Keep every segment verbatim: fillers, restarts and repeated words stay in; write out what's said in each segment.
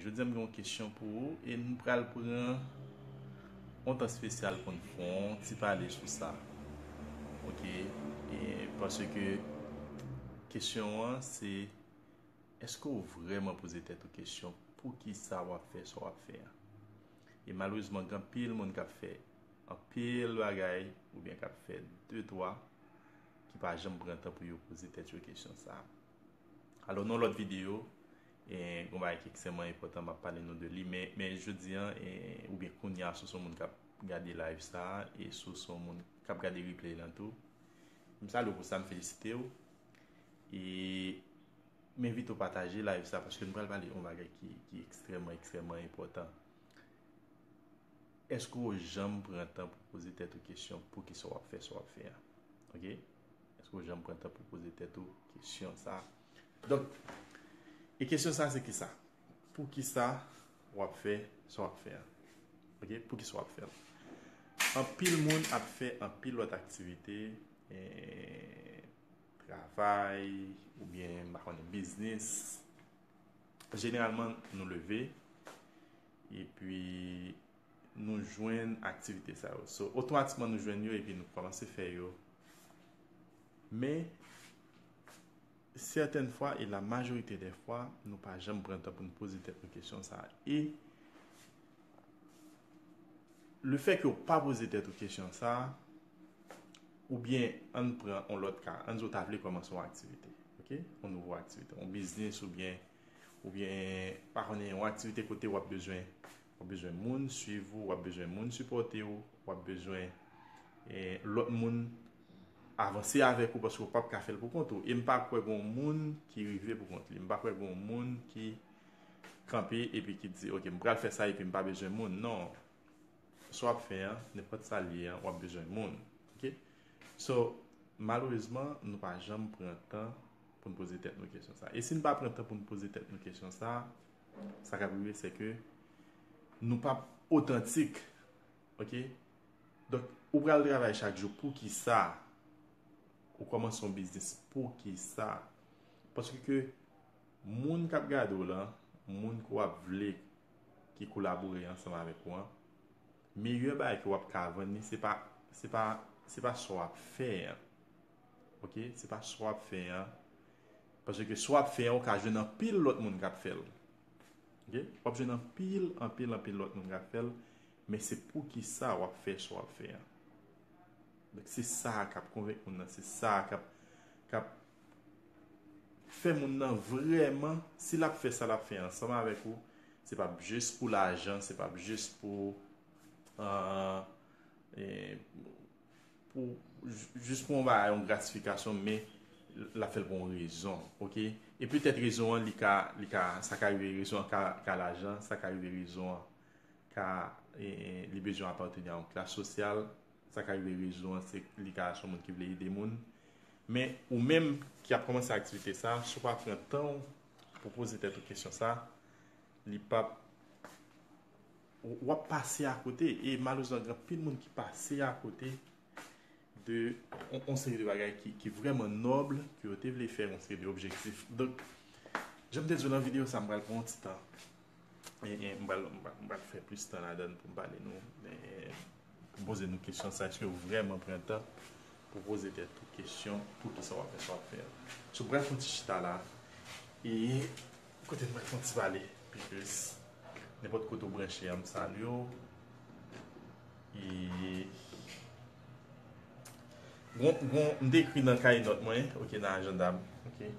Jodi a m gen yon kesyon pou ou e n pral pran yon tan espesyal pou n fè yon ti pale sou sa. Oke? E paske kesyon an se, èske w vrèman poze tèt ou kesyon poukisa w ap fè sa w ap fè a? E malerezman, gen anpil moun k ap fè anpil bagay oubyen k ap fè de twa ki pa janm pran tan pou yo poze tèt yo kesyon sa a. Alò, nan lòt videyo, e, gen yon bagay ki ekstrèmman enpòtan, m ap pale nou de li, men, men jodi a, e, oubyen kounye a, si w se yon moun k ap gade live sa a, e si w se yon moun k ap gade replay lan tou, m salye w pou sa, m felisite w. E m envite w pataje live sa, paske nou pral pale yon bagay ki, ki ekstrèmman, ekstrèmman enpòtan. Èske w janm pran tan pou poze tèt ou kesyon poukisa w ap fè sa w ap fè a? Oke? Èske w janm pran tan pou poze tèt ou kesyon sa? Donk, e kesyon sa se kisa? Poukisa w ap fè sa w ap fè a? Oke? Poukisa w ap fè l? Anpil moun ap fè anpil lòt aktivite, e, travay, oubyen, m pa konnen, biznis. Jeneralman, nou leve, epi nou jwenn aktivite sa yo. So, otomatikman, nou jwenn yo, epi nou kòmanse fè yo. Men, sètèn fwa, e la majorite dè fwa, nou pa janm pran tan pou n poze tèt nou kesyon sa a. E lefètke w pa poze tèt ou kesyon sa a, oubyen ann pran yon lòt ka, ann di w ta vle kòmanse yon aktivite, oke? Yon nouvo aktivite, yon biznis oubyen, oubyen, pa konnen, yon aktivite kote w ap bezwen, w ap bezwen moun swiv ou, w ap bezwen moun sipòte w, w ap bezwen, e, lòt moun avanse avèk ou paske w p ap ka fè l pou kont ou. E m pa kwè gen yon moun ki rive pou kont li. M pa kwè gen yon moun ki kanpe epi ki di, "Oke, m pral fè sa epi m pa bezwen moun." Non. Sa w ap fè an, nenpòt sa l ye an, w ap bezwen moun. Oke? So, malerezman, nou pa janm pran tan pou n poze tèt nou kesyon sa. E si n pa pran tan pou n poze tèt nou kesyon sa, sa k ap rive, se ke nou p ap otantik. Oke? Donk, ou pral travay chak jou, poukisa? Ou kòmanse yon biznis, poukisa? Paske ke moun k ap gade w lan, moun ke w ap vle ki kolabore ansanm avèk ou an, meyè bagay ke w ap ka vann li, se pa, se pa, se pa sa w ap fè an. Oke? Se pa sa w ap fè an. Paske sa w ap fè an, ou ka jwenn anpil lòt moun k ap fè l. Oke? W ap jwenn anpil, anpil, anpil lòt moun k ap fè l, men se poukisa w ap fè sa w ap fè an. Donk, se sa k ap konvenk moun nan, se sa k ap, k ap fè moun nan vrèman, si l ap fè sa l ap fè ansanm avèk ou, se p ap jis pou lajan, se p ap jis pou, ah, e, pou, jis pou yon bagay, yon gratifikasyon, men l ap fè l pou yon rezon, oke? E petèt rezon an, li ka, li ka, sa ka rive rezon an ka, ka lajan, sa ka rive rezon an ka, e, e, li bezwen apateni a yon klas sosyal, sa ka rive rezon an, se li ka se yon moun ki vle ede moun. Men ou menm ki ap kòmanse aktivite sa, si w pa pran tan w pou poze tèt ou kesyon sa, li p ap, w ap pase akote. E malerezman, gen anpil moun ki pase akote de yon, yon seri de bagay ki, ki vrèman nòb, ke yo te vle fè, yon seri de objektif. Donk, jan m te di w nan videyo sa, m pral pran yon ti tan. E, e, m pral, m pral, m pral fè plis tan ladan l pou m pale nou, e, pou m poze nou kesyon sa, èske w vrèman pran tan pou poze tèt ou kesyon poukisa w ap fè sa w ap fè a? So, m pral fè yon ti chita la, e kote m pral fè yon ti pale pi plis. Nenpòt kote w branche a, m salye w. E gon, gon, m te ekri nan kay nòt mwen, oke, nan ajanda m, oke.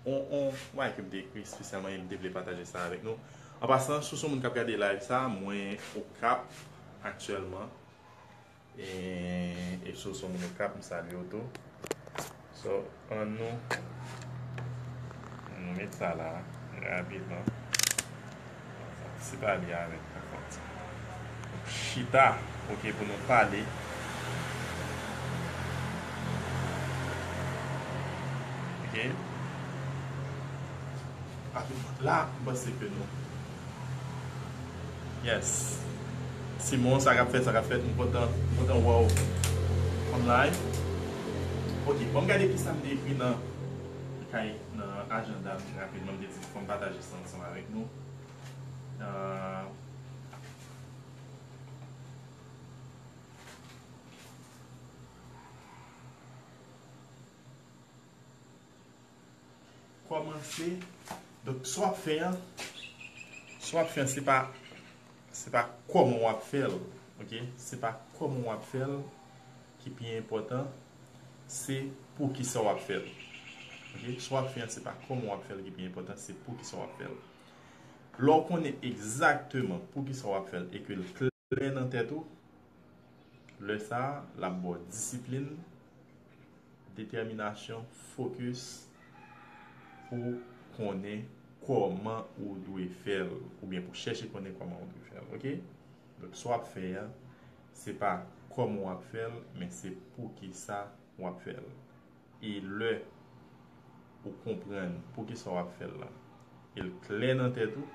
On, on, bagay ke m te ekri espesyalman e m te vle pataje sa avèk nou. An pasan, si w se yon moun k ap gade live sa, mwen Okap aktyèlman. E, e si w se yon moun Okap, m salye w tou. So, ann nou, ann nou met sa la, rapidman. Sa, se pale avèk, chita, oke, pou nou pale. Oke. Rapidman. La, m panse ke nou. Yes. Simon, sa k ap fèt, sa k ap fèt, m kontan, m kontan wè w online. Oke, bon, m gade kisa m te ekri nan kay, nan ajanda m rapidman, m te di fò m pataje sa ansanm avèk nou. kòmanse. Donk, sa w ap fè an, sa w ap fè an, se pa, se pa kòman w ap fè l, ok? Se pa kòman w ap fè l ki pi enpòtan, se poukisa w ap fè l. Ok? Sa w ap fè an, se pa kòman w ap fè l ki pi enpòtan, se poukisa w ap fè l. Lè w konnen egzakteman poukisa w ap fè l e ke l klè nan tèt ou, lè sa a, l ap ba w disiplin, detèminasyon, fokis pou konnen kòman ou dwe fè l, oubyen pou chèche konnen kòman ou dwe fè l, ok? Donk, sa w ap fè a, se pa kòman w ap fè l, men se poukisa w ap fè l. E lè ou konprann poukisa w ap fè l la, e l klè nan tèt ou,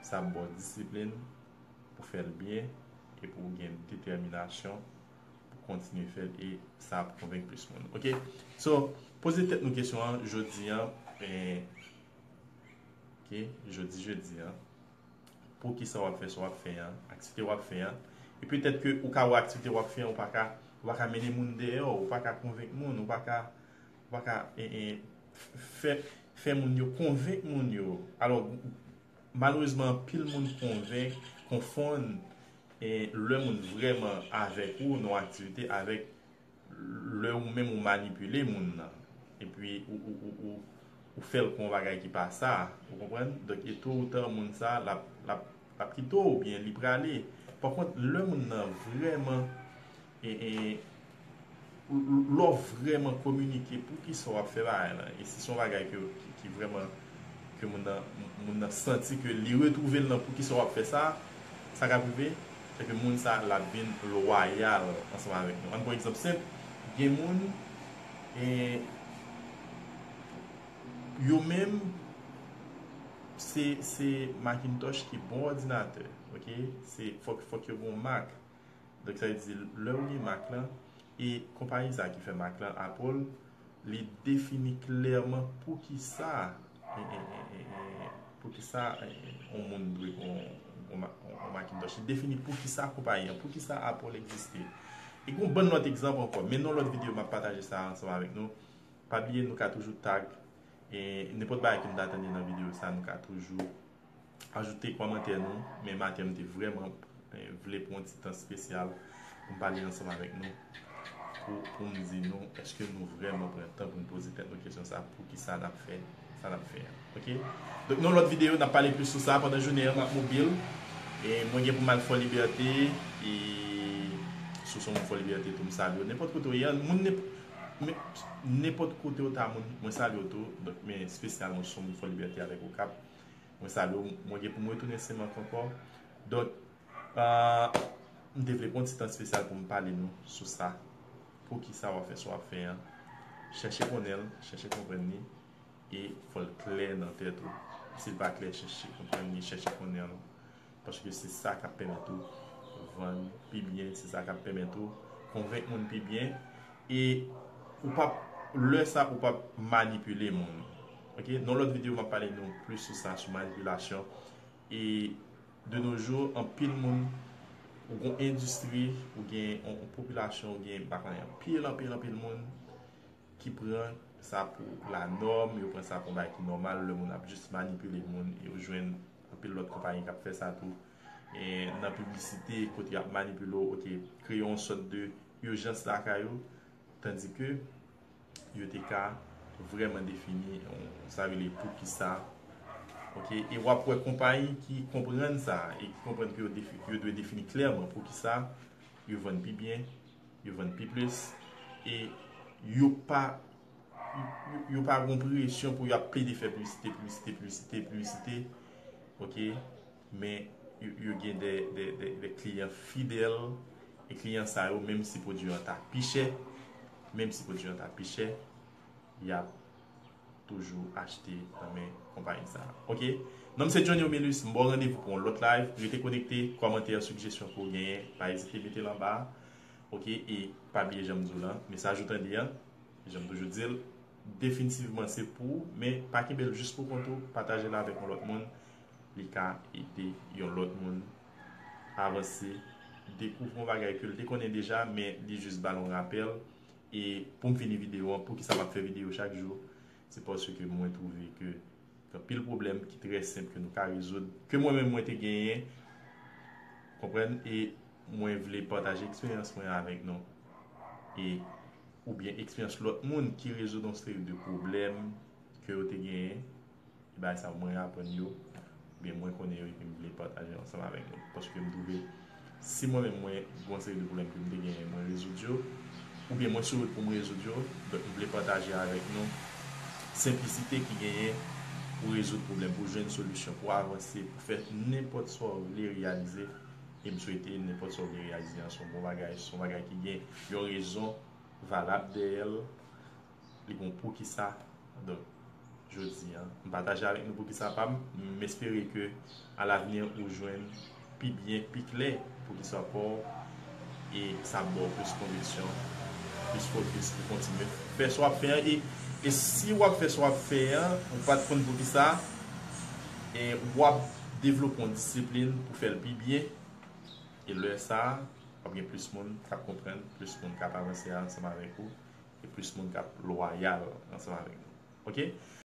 sa ap ba w disiplin pou fè l byen e pou w gen detèminasyon pou kontinye fè l e sa ap konvenk plis moun. Ok? So, poze tèt nou kesyon an jodi an. Eh, ok? Jodi, jedi an. Poukisa w ap fè sa w ap fè an, aktivite w ap fè an. E petèt ke ou ka wè aktivite w ap fè an, ou pa ka, ou pa ka mennen moun dèyè, ou pa ka konvenk moun, ou pa ka, ou pa ka eh, eh, fè, fè moun yo konvenk moun yo. Alò, malerezman, anpil moun konvenk, konfonn eh, lè moun vrèman avèk ou nan yon aktivite avèk lè ou menm ou manipile moun nan. Epi ou, ou, ou, ou, ou fè l kon yon bagay ki pa sa. Ou konprann? Donk, e to ou ta, moun sa, l ap, l ap, l ap kite w oubyen li prale. Pa kont, lè moun nan vrèman, e, e, lè w vrèman kominike poukisa w ap fè bagay la, e si se yon bagay ke, ki, ki vrèman ke moun nan, moun nan santi ke li retwouve l nan poukisa w ap fè sa, sa k ap rive, se ke moun sa l ap vin lwayal ansanm avèk nou. Ann pran egzanp senp, gen moun, e, yo menm, se, se Macintosh ki bon òdinatè, ok? Se, fòk, fòk yo gen yon Mac. Donk, sa vle di, lè ou gen Mac lan, e konpayi sa ki fè Mac lan, Apple, li defini klèman poukisa, e, e, e, e, e, poukisa, e, e, yon moun dwe gen yon, yon Ma-, yon Macintosh. Li defini poukisa konpayi an, poukisa Apple egziste. E gen yon bann lòt egzanp ankò. Men nan lòt videyo, m ap pataje sa ansanm avèk nou. Pa bliye, nou ka toujou tag, e, nenpòt bagay ke nou ta tande nan videyo sa, nou ka toujou ajoute kòmantè nou, men maten m te vrèman, eh, vle pran yon ti tan espesyal pou m pale ansanm avèk nou, pou, pou m di nou, èske nou vrèman pran tan pou n poze tèt nou kesyon sa, poukisa n ap fè sa n ap fè a, ok? Donk, nan lòt videyo, n ap pale plis sou sa. Pandan jounen an, m ap mobil, e mwen gen pou m al Fò Libète, e si w se yon moun Fò Libète tou, m salye w. Nenpòt kote w ye a, moun nenp-, men, nenpòt kote w ta moun, mwen salye w tou, donk, men espesyalman si w se yon moun Fò Libète avèk Okap. Mwen salye w, mwen gen pou m retounen Senmak ankò. Donk, ah, m te vle pran yon ti tan espesyal pou m pale nou sou sa. Poukisa w ap fè sa w ap fè an? Chèche konnen l, chèche konprann li, e fò l klè nan tèt ou. Si l pa klè, chèche konprann li, chèche konnen l. Paske se sa k ap pèmèt ou vann pi byen, se sa k ap pèmèt ou konvenk moun pi byen. E ou p ap, lè sa, ou p ap manipile moun. Ok? Nan lòt videyo, m ap pale nou plis sou sa, sou manipilasyon. E de nos jours, anpil moun, ou gen yon endistri, ou gen yon, yon popilasyon, ou gen, m pa konnen, anpil, anpil, anpil moun ki pran sa pou la nòm, yo pran sa pou yon bagay ki nòmal, lè moun ap jis manipile moun, e yo jwenn anpil lòt konpayi k ap fè sa tou. E nan piblisite, kote y ap manipile w, ok, kreye yon sòt de ijans lakay ou, tandike yo te ka vrèman defini, yon, sa rele poukisa. Ok, e w ap wè konpayi ki konprann sa, e ki konprann ke yo defi-, yo dwe defini klèman poukisa yo vann pi byen, yo vann pi plis, e yo pa, yo, yo pa gen presyon pou y ap plede fè piblisite, piblisite, piblisite, piblisite, ok, men yo, yo gen de, de, de, de kliyan fidèl, e kliyan sa yo, menm si pwodui an ta pi chè, menm si pwodui an ta pi chè, y ap toujou achte nan men konpayi sa a. Ok? Non m se Johnny Romulus, m ba w randevou pou yon lòt live. Rete konekte, kòmantè, sijesyon ke w genyen, pa ezite mete l anba a. Ok? E pa bliye jan m di w lan, mesaj ou tande an, jan m toujou di l, definitivman se pou ou, men pa kenbe l jis pou kont ou, pataje l avèk yon lòt moun, li ka ede yon lòt moun avanse, dekouvri yon bagay ke l te konnen deja, men li jis ba l yon rapèl. E pou m fini videyo an, poukisa m ap fè videyo chak jou? Se paske mwen twouve ke gen anpil pwoblèm ki trè senp ke nou ka rezoud, ke mwen menm mwen te genyen, konprann, e mwen vle pataje eksperyans mwen avèk nou, e oubyen eksperyans lòt moun ki rezoud yon seri de pwoblèm ke yo te genyen, e bagay sa mwen aprann yo, oubyen mwen konnen yo, epi m vle pataje ansanm avèk nou. Paske m twouve, si mwen menm mwen gen yon seri de pwoblèm ke m te genyen, mwen rezoud yo, oubyen mwen sou wout pou m rezoud yo, donk m vle pataje avèk nou senplisite ki genyen pou rezoud pwoblèm, pou jwenn solisyon, pou avanse, pou fè nenpòt sa w vle reyalize. E m swete nenpòt sa w vle reyalize an se yon bon bagay, se yon bagay ki gen yon rezon valab dèyè l, li gen yon poukisa. Donk, jodi a, m pataje avèk nou poukisa pa m. M espere ke alavni ou jwenn pi byen, pi klè poukisa pa w, e sa ap ba w plis konviksyon, plis fokis pou kontinye fè sa w ap fè an. E, e si w ap fè sa w ap fè an, ou pa t konn poukisa, e w ap devlope yon disiplin pou fè l pi byen. E lè sa a, w ap gen plis moun k ap konprann, plis moun k ap avanse ansanm avèk ou, e plis moun k ap lwayal ansanm avèk nou. Oke?